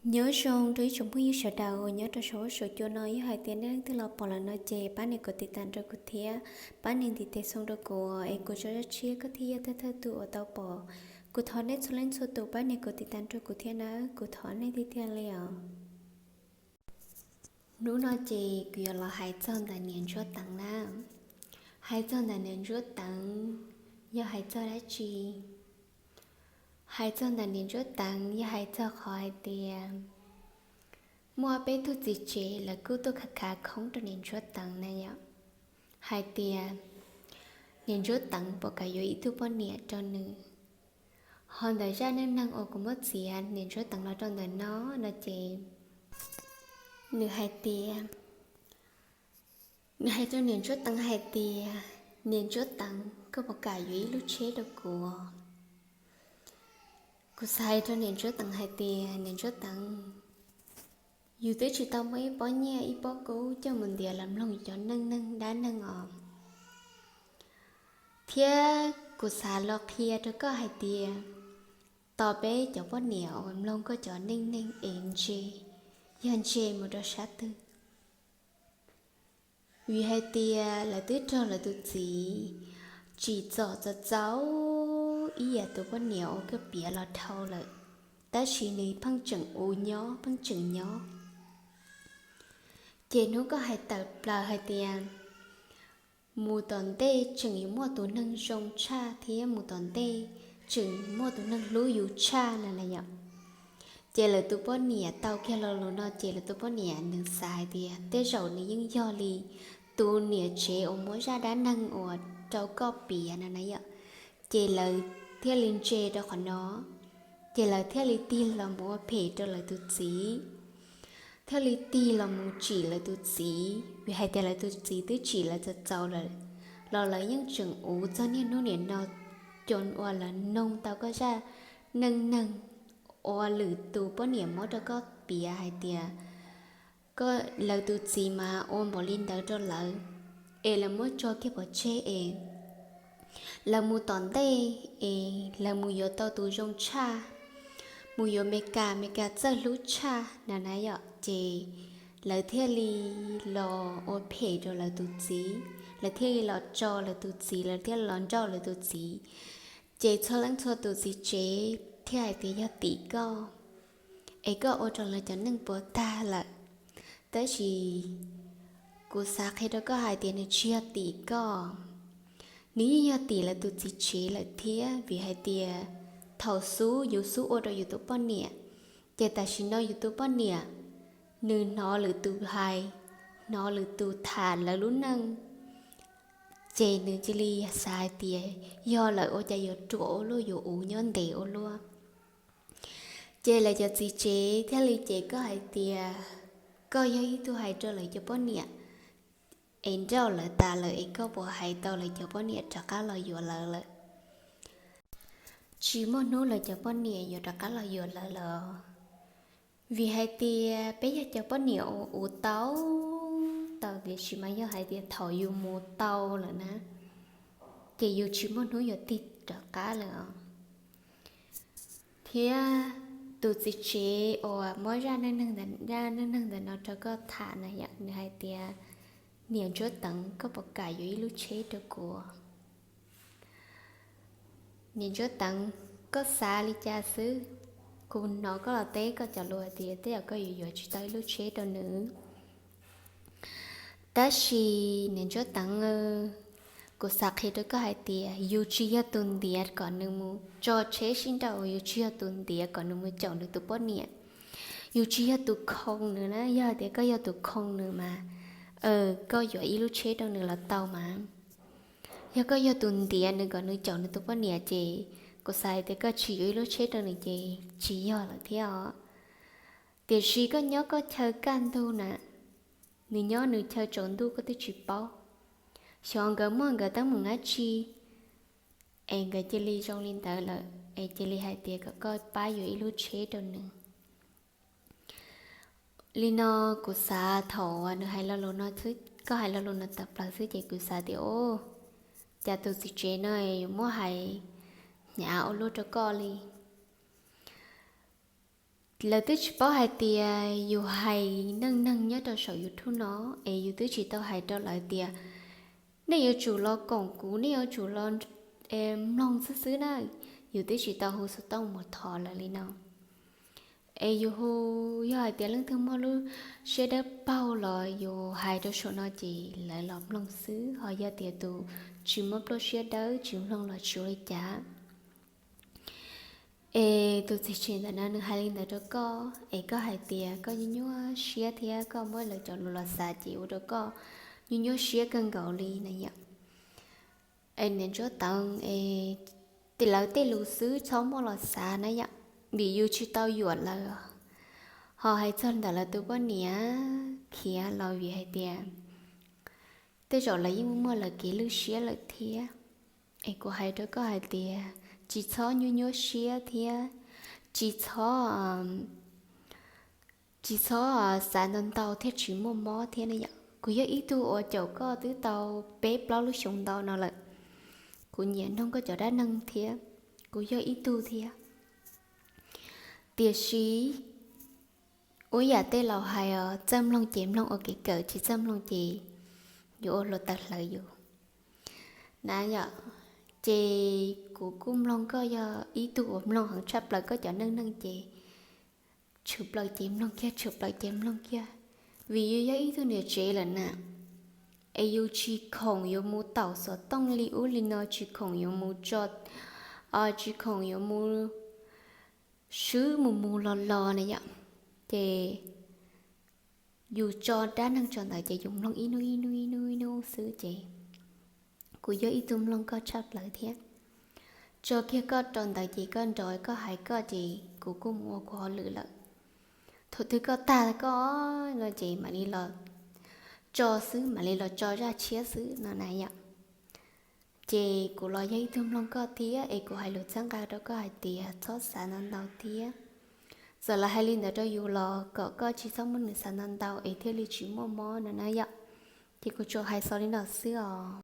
Nyob zoo rau ib tsoom phooj ywg sawv daws uas nyob rau saum huab saum cua no, yog hais tias nej leej twg los pom lawm no ces pab nias kom tiv tas rau kuv thiab, pab nias ntiv tes xoo rau kuv es kuv tso zaj tshiab koj thiaj yog thawj thawj tus uas tau pom. Kuv thov nej txhua leej txhua tus pab nias kom tiv tas rau kuv thiab nawb, kuv thov nej tiag tiag li os. Hnub no ces kuv yuav los hais txog ntawm niam Ntsuab Teev na. Hais txog ntawm niam Ntsuab Teev yog hais txog dab tsi? Hais txog ntawm niam Ntsuab Teev yog hais txog qhov hais tias muaj peb tug txiv tsev lawv kuj tuaj khav khav khoob rau niam Ntsuab Teev na yom, hais tias niam Ntsuab Teev puas kam yuav ib tug poj niam rau nws. Ho ntawm zaj neej neeg uas kuv muab txiav niam Ntsuab Teev los rau ntawm no no ces nws hais tias, nws hais rau niam Ntsuab Teev hais tias, niam Ntsuab Teev, koj puas kam yuav ib lub tsheb rau kuv? Kuv xav hais rau niam Ntsuab Teev hais tias, niam Ntsuab Teev, yus twb tsis tau muaj ib pob nyiaj ib pob kub coj mus ntiav los mloog cov neej neeg dab neeg os. Thiab kuv xav los qhia rau koj hais tias, tos peb cov poj niam uas mloog koj cov neej neeg es ntse, yog ntse mus rau sab twg? Vim hais tias lawv twb raug lawv tus txiv tsim txom txaus txaus ib yam tus poj niam uas koj piav los dhau lawm, tab sis nws pheej tseem uv nyob pheej tseem nyob. Ces hnub koj hais tawm plaws hais tias mus tom ntej tseem yuav muaj tus neeg zoo tshaj thiab mus tom ntej tseem muaj tus neeg hlub yus tshaj no na yom. Ces lawv tus poj niam tau kiag lo lus no ces lawv tus poj niam nws xav hais tias tej zaum nws yeej yog li tus niam tsev uas muab zaj dab neeg uas rau koj piav no na yom. Ces lawv thiaj li ntse rau qhov no, ces lawv thiaj li tig los mus ua phem rau lawv tus txiv, thiaj li tig los mus tsim lawv tus txiv, vim hais tias lawv tus txiv twb tsim lawv txaus txaus lawm, los lawv yeej tseem uv txog niaj hnub niam no cov uas lawv noog tau koj zaj neej neeg uas lwm tus poj niam muab rau koj piav hais tias lawv tus txiv mas ua npaum li ntawd rau lawv, es lawv muab tso kiag pov tseg es lawv mus tom ntej es lawv mus yuav tau tus zoo tshaj, mus yuav Meskas, Meskas txawj hlub tshaj na na yom. Ces lawv thiaj li los ua phem rau lawv tus txiv, lawv thiaj li los tso lawv tus txiv, lawv thiaj los nrauj lawv tus txiv. Ces txhua leej txhua tus txiv tsev thiaj hais tias yog tim koj, es koj ua rau lawv cov neej puas tag lawm. Tab sis kuv xav qhia rau koj hais tias nws tsis yog tim koj, nws yeej yog tim lawv tus txiv tsev lawm thiab, vim hais tias thaum xub yus xub ua rau yus tus poj niam, ces tam sim no yus tus poj niam nws hnov lwm tus hais, hnov lwm tus tham lawv lub neej, ces nws cia li xav hais tias yog lawm ua cas yuav ruam ua luaj, yuav uv nyob ntev ua luaj. Ces lawv cov txiv tsev thiaj li cem koj hais tias koj yog ib tug hais rau lawv cov poj niam es nrauj lawv tas lawm es koj puas hais tau lawv cov poj niam rov qab los yuav lawv lawm? Tsis muaj hnub lawv cov poj niam yuav rov qab los yuav lawv lawm. Vim hais tias peb yog cov poj niam uas uv tau tau tiam sis mas yog hais tias thaum yus mus tau lawm na, ces yus tsis muaj hnub yuav tig rov qab lawm os. Thiab tus txiv tsev uas muab zaj neej neeg ntawm no rau koj tham na yom, nws hais tias niam Ntsuab Teev, koj puas kam yuav ib lub tsheb rau kuv? Niam Ntsuab Teev, koj xav li cas xwb? Kuv hnov koj los teb koj cov lus hais tias tej zaum koj yuav yuav tsis tau ib lub tsheb rau nws. Tab sis niam Ntsuab Teev, kuv xav qhia rau koj hais tias yus tsis yog tus ntiav kom nws mus tso tsheb sib nrauj, yus tsis yog tus ntiav kom nws mus caum nws tus poj niam. Yus tsis yog tus khoo nws na, yog hais tias koj yog tus khoo nws mas koj yuav ib lub tsheb rau nws los tau mas. Yog koj yog tus ntiav nws kom nws caum nws tus poj niam ces kuv xav hais tias koj tsis yuav ib lub tsheb rau nws ces tsis yog lawm thiab os. Tiam sis koj nyob koj chaw kaj ntug na, nws nyob nws chaw tsaus ntuj koj twb tsis paub. Xyov nkawd muaj nkawd teeb meem dab tsi es nkawd cia li zoo li ntawd lawm es cia li hais tias kom koj pab yuav ib lub tsheb rau nws. Li no kuv xav thaum uas nws hais lo lus no, koj hais lo lus no tawm plaws xwb ces kuv xav tias, o, cas tus txiv tsev no yuav muab hais hnyav ua luaj rau koj li. Lawv twb tsis paub hais tias yus hais neej neeg nyob rau saum YouTube no, es yus twb tsis tau hais rau lawv tias nej yuav tsum los koom kuv, nej yuav tsum los mloog xwb xwb na. Yus twb tsis tau hu xov tooj mus thov lawv li no. Es yus hu, yog hais tias leej twg muaj lub siab dawb paug los yus hais rau saum no ces lawv los mloog xwb, ho yog tias tus tsis muaj pluaj siab dawb tsis mloog los tsis ua li cas. Es tus txiv tsev ntawm no nws hais li ntawd rau koj es koj hais tias koj nyuaj nyuaj siab thiab koj muab lawv cov lus los xav ces ua rau koj nyuaj nyuaj siab kawg nkaus li na yom. Es niam Ntsuab Teev, es lawv tej lus xwb txhob muab los xav na yom, vim yus tsis tau yuam lawv. Ho hais txog ntawm lawv tus poj niam khiav los vim hais tias tej zaum lawv yeej muaj lawv kev lwj siab lawm thiab. Es kuv hais rau koj hais tias tsis txhob nyuaj nyuaj siab thiab tsis txhob tsis txhob xav ntau ntau thiab tsis muaj mob thiab ne yom. Kuv yog ib tug uas caum koj twb tau peb plaub lub xyoo ntau no lawm. Kuv nyiam mloog koj cov dab neeg thiab, kuv yog ib tug thiab. Tiam sis ua yam tej laus hais os, txawj mloog ces mloog ua kev kawm, tsis txawj mloog ces yuav ua hluav taws hlawv yus na yom. Ces kuv kuj mloog, koj yog ib tug uas mloog heev tshaj plaws koj cov neej neeg ces tshwm plaws ces mloog kiag, tshwm plaws ces mloog kiag. Vim yus yog ib tug niam tsev lawm na, es yus tsis khoom yuav mus taum xov tooj li ub li no, tsis khoom yuav mus tso, tsis khoom yuav mus swb mus mus los los na yom. Ces yus tso dab neeg tso ntawd ces yus mloog ib hnub ib hnub ib hnub ib hnub xwb ces kuv yog ib tug mloog koj tshaj plaws thiab. Tso kiag koj rau ntawd ces koj nrov koj hais koj ces kuv kuj mus ua kuv hauj lwm lawm. Thaum twg koj tag koj no ces mam li los tso xwb, mam li los tso zaj tshiab xwb no na yom. Ces kuv los yog ib tug mloog koj thiab es kuv hais lus txhawb nqa rau koj hais tias txhob xav ntau ntau thiab. Txawm lawv hais li ntawd rau yus los kom koj tsis txhob muab nws xav ntau ntau es thiaj li tsis muaj mob no na yom. Ces kuv tsuas hais xaus li no xwb os.